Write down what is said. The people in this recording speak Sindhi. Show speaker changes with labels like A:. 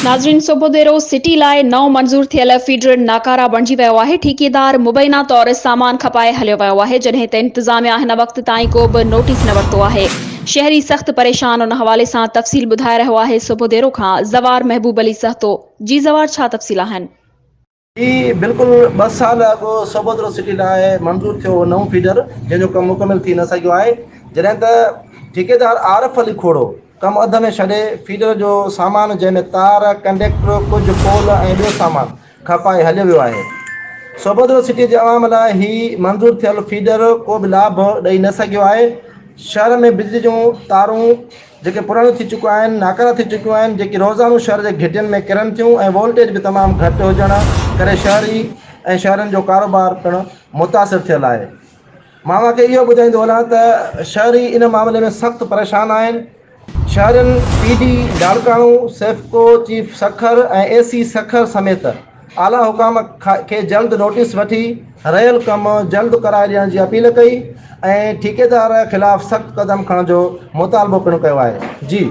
A: ناظرين سوڀوديرو سٽي لاء نئون منظور ٿيل فيڊر ناڪارا بڻجي ويو آهي، ٺيڪيدار مبينا طور سامان کپائي هليو ويو آهي، جڏهن ته انتظاميا هن وقت تائين ڪو به نوٽيس نه ورتو آهي، شهري سخت پريشان ان حوالي سان تفصيل ٻڌائي رهيو آهي سوڀوديرو کان زوار محبوب علي سهتو جي زوار ڇا تفصيل آهن.
B: جي بلڪل ٻه سال اڳ سوڀودرو سٽي لاء منظور ٿيو هو نئون فيڊر جنهن جو ڪم مڪمل ٿي نه سگهيو آهي جڏهن ته ٺيڪيدار عارف علي کوڙو ڪم اڌ ۾ ڇڏي فيڊر جو سامان جنهن ۾ تار، ڪنڊيڪٽر، ڪجهه پول ۽ ٻيو سامان کپائي هليو ويو آهي. سوڀودرو سٽي جي عوام لاء هي منظور ٿيل فيڊر ڪو به لاڀ ڏئي نه سگهيو آهي شهر ۾ بجلي جون تارون جيڪي پراڻيون ٿي چڪيون آهن، ناڪاره ٿي چڪيون آهن، جيڪي روزانو شهر جي گهٽين ۾ ڪرن ٿيون ۽ وولٽيج به تمام گهٽ هجڻ ڪري شهري ۽ شهرين جو ڪاروبار پڻ متاثر ٿيل آهي. مان اوهان کي اهو ٻڌائيندو هلان ته شهري ان معاملي ۾ سخت پريشان آهن. شهرين P D Larkana, SEPCO chief Sukkur ۽ A C Sukkur سميت اعليٰ حڪام کي جلد نوٽيس وٺي رهيل ڪم جلد ڪرائي ڏيڻ جي اپيل ڪئي ۽ ٺيڪيدار خلاف سخت قدم کڻڻ جو مطالبو پڻ ڪيو آهي. جي.